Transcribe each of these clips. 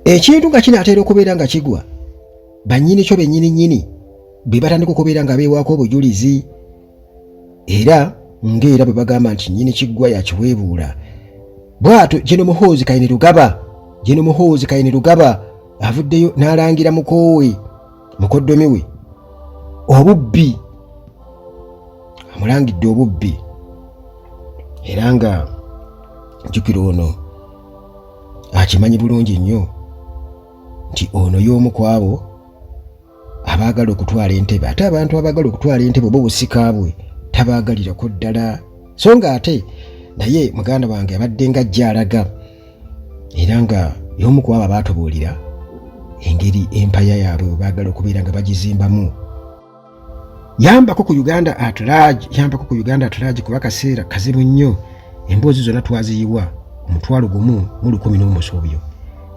Ekintu nga kinaatera okubeera nga kigwa, bannyini kyo bennyini nnyini be batandika okubeera nga beewaako obujulizi, era ng'era bwe bagamba nti nnyini kiggwa yakiweebuula. Bw'atyo General Muhoozi Kainerugaba, General Muhoozi Kainerugaba avuddeyo n'alangira mukoowe mukoddomi we obubbi, amulangidde obubbi, era nga jjukira ono akimanyi bulungi nnyo nti ono y'omu ku abo abaagala okutwala entebe, ate abantu abaagala okutwala entebe oba obusika bwe tabaagalirako ddala. So nga ate naye muganda wange abadde nga ajja alaga, era nga y'omu ku abo abaatubuulira engeri empaya yaabwe bwe baagala okubeera nga bagizimbamu. Yambako ku Uganda at large, yambako ku Uganda at large, kuba kaseera kazibu nnyo. Emboozi zonna twaziyiwa 10,000 n'omusobyo,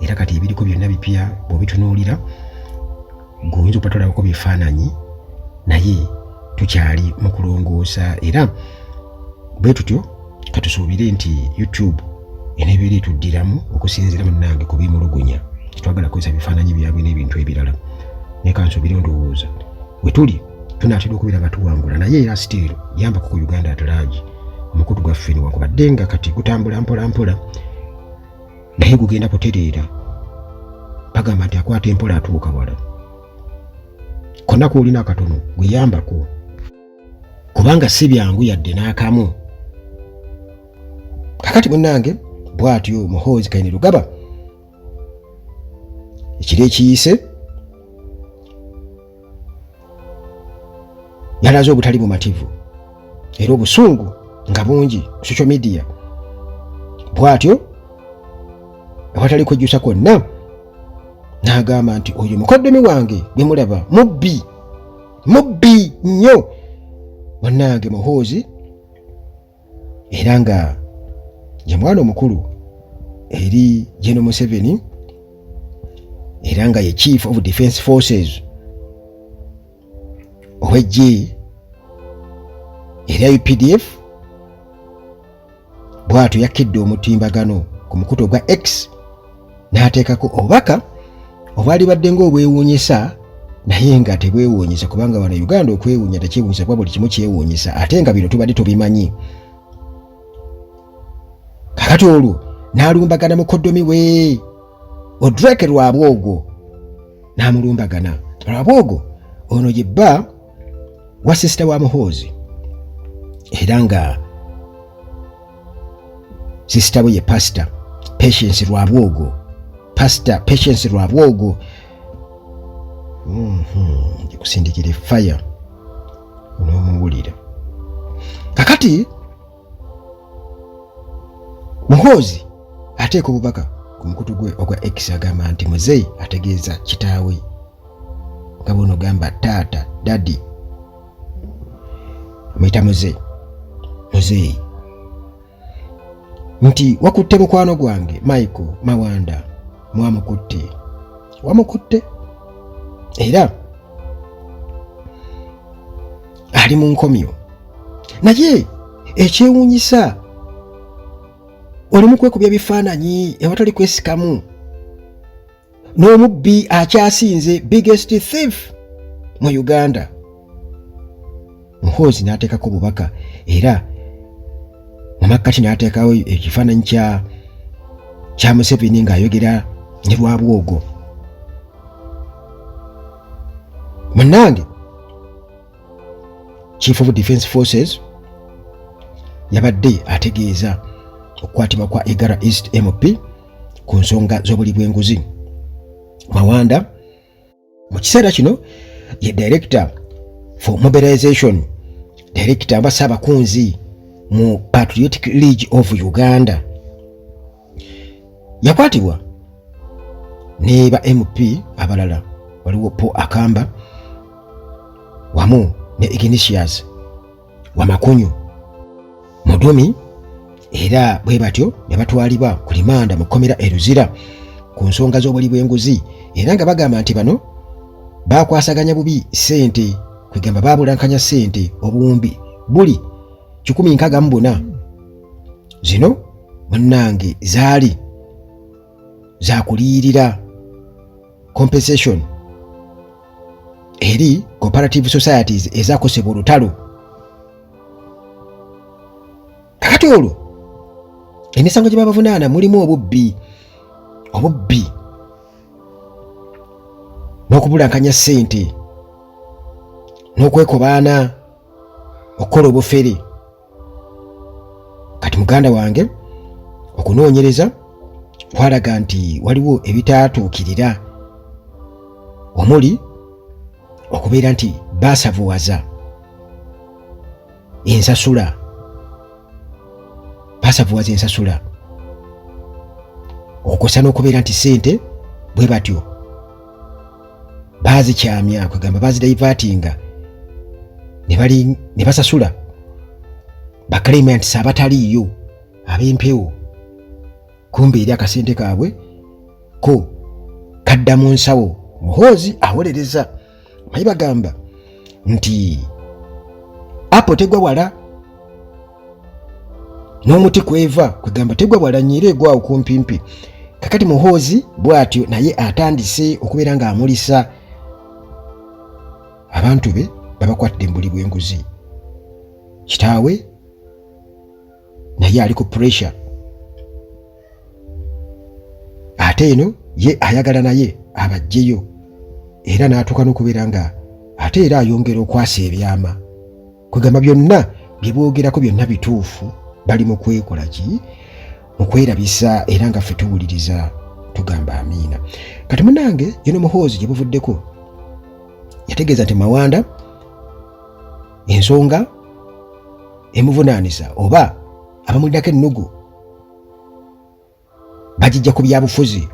era kati ebiriko byonna bipya. Bw'obitunuulira gweoyinza okupatulabako bifaananyi, naye tukyali mu kulongoosa, era bwe tutyo katusuubire nti YouTube eneebeera etuddiramu okusinziira munnange ku bimulugunya. Tetwagala kukozesa bifaananyi byabwe n'ebintu ebirala, naye kansuubire ndowooza we tuli tunaatera okubeera nga tuwangula. Naye era still yambako ku Uganda at large, omukutu gwaffe, newankubadde nga kati gutambula mpola mpola, naye gugenda kutereera. Bagamba nti akwata empola atuuka wala. Konna koolina akatono gweyambako, kubanga si byangu yadde n'akamu. Kakati munnange, bw'atyo Muhoozi Kainerugaba ekiro ekiyise yalaze obutali bumativu era obusungu nga bungi ku social media. Bw'atyo awatali kwejjusa kwonna n'agamba nti oyo mukoddomi wange gwe mulaba mubbi, mubbi nnyo. Munnange Muhoozi, era nga ye mwana omukulu eri General Museveni, era nga ye Chief of Defense Forces ow'eggye erya UPDF, bw'atyo yakidde omutimbagano ku mukutu ogwa X n'ateekako obubaka obwalibadde ng'obwewuunyisa, naye nga tebwewuunyisa, kubanga wano Uganda okwewuunya tekyewuunyisa, kuba buli kimu kyewuunyisa, ate nga bino tubadde tubimanyi. Kakati olwo n'alumbagana mukoddomi we Odrek Rwabwogo, n'amulumbagana. Rwabwogo ono ye bba wa sisita wa Muhoozi, era nga sisita we ye Pasita Patience Rwabwogo, Pasita Patience Rwabwogo. Nkusindikira efaya onoomuwulira. Kakati Muhoozi ateeka obubaka ku mukutu gwe ogwa X, agamba nti muzeeyi ategeeza kitaawe, nga bw'onogamba taata, daddy, amuyita muzeeyi. Muzeeyi nti wakutte mukwano gwange Michael Mawanda, mwamukutte, wamukutte, era ali mu nkomyo. Naye ekyewuunyisa, oli mu kwekubya bifaananyi ewatali kwesikamu n'omubbi akyasinze, biggest thief mu Uganda. Muhoozi n'ateekako obubaka, era mu makkati n'ateekawo ekifaananyi kya Museveni ng'ayogera ne Rwabwogo. Munnange, Chief of Defense Forces yabadde ategeeza okukwatibwa kwa Igara East MP ku nsonga z'obuli bw'enguzi. Mawanda mu kiseera kino ye Director for Mobilization, Director aba Ssaabakunzi mu Patriotic League of Uganda. Yakwatibwa ne ba MP abalala, waliwo Paul Akamba wamu ne Ignatius Wamakunyu Mudumi, era bwe batyo ne batwalibwa ku limanda mu kkomera e Luzira ku nsonga z'obuli bw'enguzi, era nga bagamba nti bano bakwasaganya bubi ssente, kwegamba baabulankanya ssente obuwumbi buli 164. Zino munnange zaali zakuliyirira Compensation eri cooperative societies ezakosebwa olutalo. Kakati olwo emisango gye babavunaana mulimu obubbi, obubbi n'okubulankanya ssente n'okwekobaana okukola obufere. Kati muganda wange, okunoonyereza kwalaga nti waliwo ebitaatuukirira, omuli okubeera nti baasavuwaza ensasula, basavuwaza ensasula, okukosa n'okubeera nti ssente bwe batyo baazikyamya, kwegamba baazidaivatinga ne basasula baclaimants abataliiyo ab'empewo, kumbe eri akasente kaabwe ko kadda mu nsawo. Muhoozi awolereza mayi bagamba nti apo tegwa wala n'omuti kweva, kwegamba tegwa wala nyo era egwawo kumpimpi. Kakati Muhoozi bw'atyo naye atandise okubeera ng'amulisa abantu be babakwatidde mu buli bw'enguzi. Kitaawe naye ali ku pressure, ate eno ye ayagala naye abajjeyo, era n'atuuka n'okubeera nga ate era ayongera okwasa ebyama. Kwegamba byonna bye boogerako byonna bituufu, bali mu kwekola ki, mu kwerabisa, era nga ffe tuwuliriza tugamba amiina. Kati munange, General Muhoozi gye buvuddeko yategeeza nti Mawanda ensonga emuvunaanisa oba abamulinako ennugu bagijja ku byabufuzi,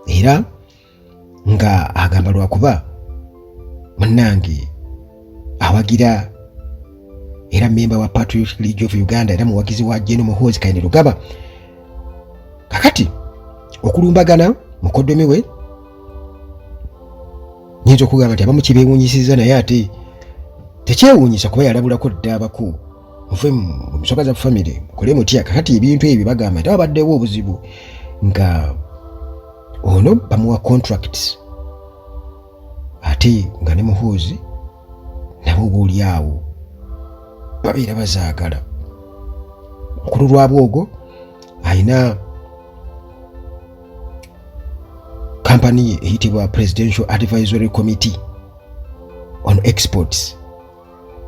era nga agamba lwakuba munnange awagira era memba wa Patriotic League of Uganda era muwagizi wa Gen Muhoozi Kainerugaba. Kakati okulumbagana mukoddomi we nyinza okugamba nti abamu kibeewuunyisizza, naye ate tekyewuunyisa kuba yalabulako dda abaku muve mu nsonga za famire mukole mutya. Kakati ebintu ebyo bagamba nti abaddewo obuzibu nga ono bamuwa contracts ate nga ne Muhoozi nabo oba oli awo babeera bazaagala. Mukulu Lwabwogo alina kampani ye eyitibwa Presidential Advisory Committee on Exports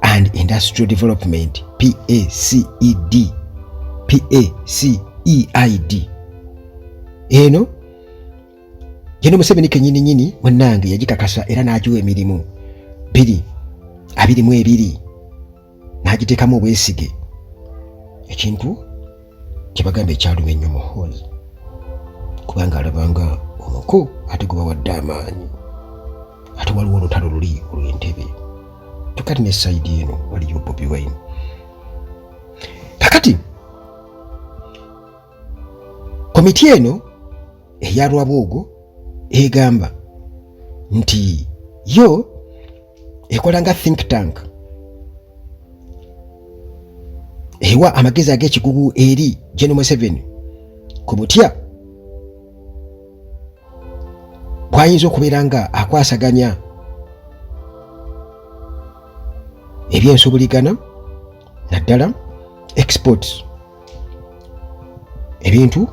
and Industrial Development, PACED, PACEID. Eno Gen Museveni kenyini nyini munnange yagikakasa era n'agiwa emirimu 2022 n'agiteekamu obwesige, ekintu kyebagamba ekyaluma ennyo Muhoozi kubanga alabanga omuko ate gubawadde amaanyi, ate waliwo olutalo luli olw'entebe, tukati ne side eno waliyo Bobi Wine. Kakati komiti eno eya Rwabwogo egamba nti yo ekola nga think tank ewa amagezi ag'ekikugu eri Gen Museveni ku butya bw'ayinza okubeera nga akwasaganya ebyensubuligana, naddala exports, ebintu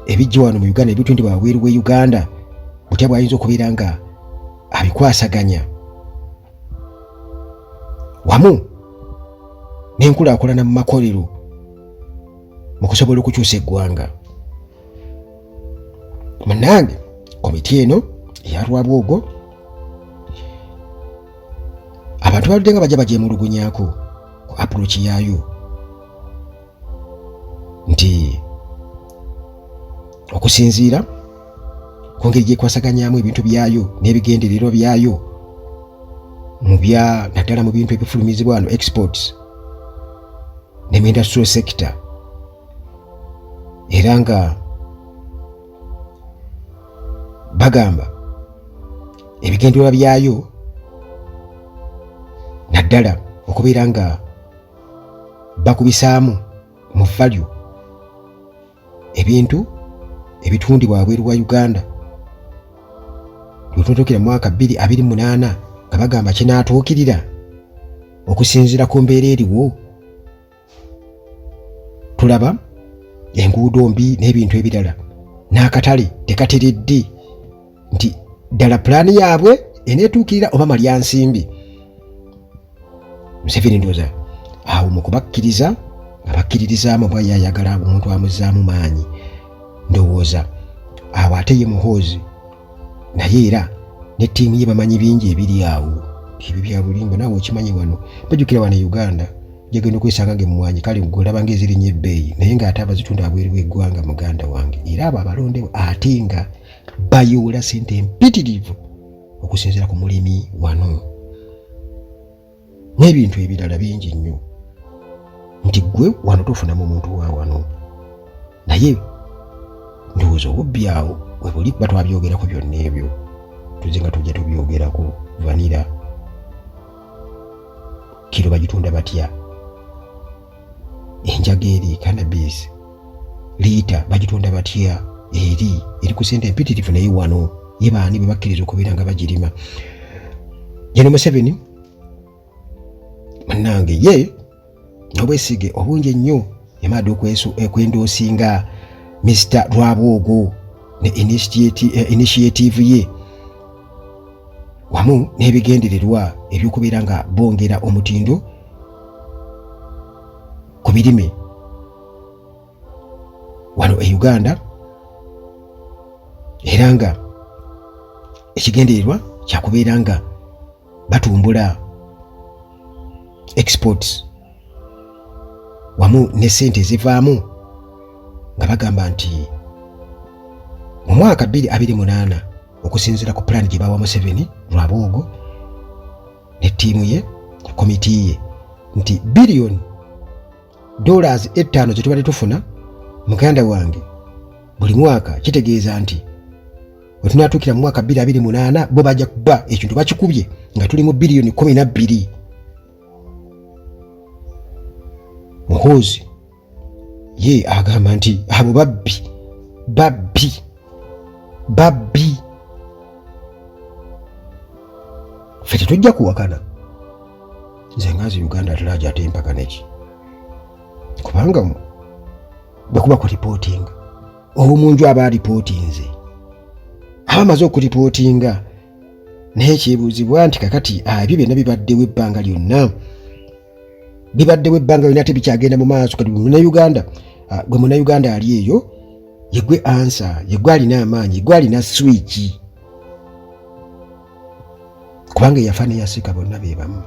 ebijja wano mu Uganda ebitundibwa wabweru we Uganda, butya bw'ayinza okubeera nga abikwasaganya wamu n'enkulaakulana mu makolero mu kusobola okukyusa eggwanga. Munnange, komiti eno eya Rwabwogo abantu baludde nga bajja bagyemulugunyaako ku approach yaayo nti okusinziira ku ngeri gyekwasaganyamu ebintu byayo n'ebigendererwa byayo mu bya naddala mu bintu ebifulumizibwa wano, exports, ne mu industrial sector, era nga bagamba ebigendererwa byayo naddala okubeera nga bakubisaamu mu value ebintu ebitundibwa wabweru wa Uganda. Wetutuukira mu mwaka 2028 nga bagamba kinaatuukirira okusinziira ku mbeera eriwo. Tulaba enguudo mbi n'ebintu ebirala, n'akatale tekateredde nti ddala pulaani yaabwe eneetuukirira oba malya nsimbi. Museveni ndowooza awo mu kubakkiriza nga bakkiririzaamu oba ye ayagala omuntu amuzzaamu maanyi, ndowooza awo ate ye Muhoozi naye era ne ttiimu ye bamanyi bingi ebiri awo. Ebyo bya bulimba, naawe okimanyi. Wano bajjukira wano e Uganda jagenda okwesanga nga emmwanyi kale gwolaba nga ezirinya ebbeeyi, naye ng'ate abazitunda abweru w'eggwanga, muganda wange, era abo abalondewo ate nga bayoola sente empitirivu okusinziira ku mulimi wano n'ebintu ebirala bingi nnyo, nti ggwe wano tofunamu muntu wa wano. Naye ndowooza obubbi awo we buli, kuba twabyogerako byonna ebyo, tuze nga tujja tubyogerako. Vanilla kiro bagitunda batya? Enjaga eri cannabis liita bagitunda batya? Eri eri ku sente empitirivu, naye wano ye baani bwe bakkiriza okubeera nga bagirima? Geno Museveni munnange ye n'obwesige obungi ennyo yamaadde okwendoosinga Mr Rwabwogo ne initiative ye wamu n'ebigendererwa eby'okubeera nga bongera omutindo ku birime wano e Uganda, era nga ekigendererwa kyakubeera nga batumbula exports wamu ne sente ezivaamu, nga bagamba nti mu mwaka 2028, okusinziira ku pulaani gye bawa Museveni Rwabwogo ne ttiimu ye, komiti ye, nti biliyoni $5 ze tubadde tufuna, muganda wange, buli mwaka, kitegeeza nti we tunaatuukira mu mwaka 2028 bo bajja kuba ekintu bakikubye nga tuli mu biliyoni 12. Muhoozi ye agamba nti abo babbi, babbi, babbi. Ffe tetujja kuwakana. Nze nga nze Uganda at large, ate empaka neki? Kubanga bwe kuba ku ripootinga, obumunju aba alipootinze, aba amaze okuripootinga, naye kyebuuzibwa nti kakati ebyo byonna bibaddewo ebbanga lyonna, bibaddewo ebbanga lyonna, ate bikyagenda mu maaso. Kati Munauganda, gwe Munauganda ali eyo, yegwe ansa, yegwe alina amaanyi, yegwe alina switch, kubanga eyafa neyasika bonna be bamu.